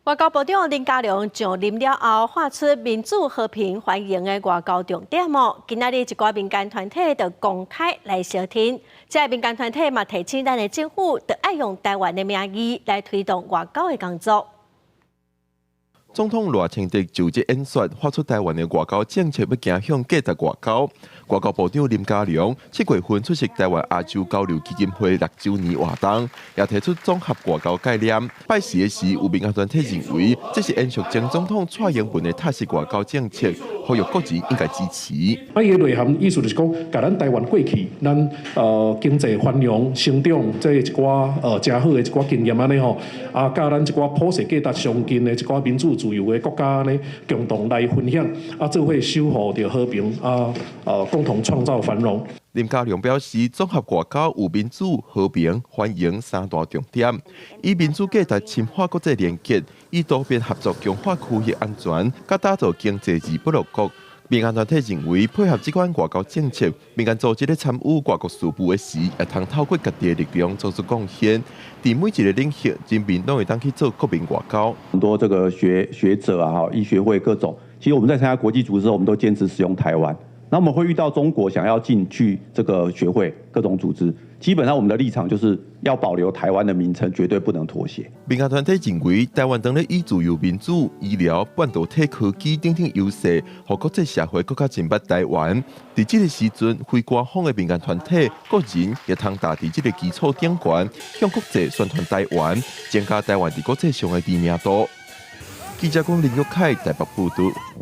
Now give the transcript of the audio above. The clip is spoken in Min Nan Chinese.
外交部長林佳龍上任了後，喊出民主、和平、繁榮的外交重點哦。今仔日一寡民間團體就公開來相挺，這个民間團體嘛提醒咱的政府，著愛用台灣的名義來推動外交的工作。總統賴清德就職演說，喊出台灣的外交政策欲走向價值外交。外交部長林佳龍7月份出席台灣亞洲交流基金會6週年活動，也提出綜合外交概念。拜四的時，有民間團體認為，這是延續前總統蔡英文的塔式外交政策，呼籲國人應該支持。啊，伊的內涵意思就是講，共咱台灣過去，咱經濟繁榮成長，這一寡誠好的一寡經驗按呢吼，啊，佮咱這寡普世價值相近的一寡民主自由的國家按呢，共同來分享，啊，做伙守護著和平，啊，共同創造繁榮。林佳龍表示，綜合外交有民主、和平、繁榮三大重點，以民主價值深化國際連結，以多邊合作強化區域安全，佮打造經濟二不落國。民間團體認為，配合這款外交政策，民間組織咧參與外國事務的時，會通透過家己的力量做出貢獻。佇每一個領域，人民攏會當去做國民外交。很多這個學者啊，哈，醫學會各種，其實我們在參加國際組織時候，我們都堅持使用台灣。那我們會遇到中國想要進去這個學會各種組織，基本上我們的立場就是要保留台灣的名稱，絕對不能妥協。民間團體認為，台灣當咧以自由民主、醫療、半導體科技等等優勢，予國際社會閣較認捌台灣。佇這個時陣，非官方的民間團體、個人會通踏佇這個基礎頂懸，向國際宣傳台灣，增加台灣佇國際上的知名度。記者講林玉凱台北報導。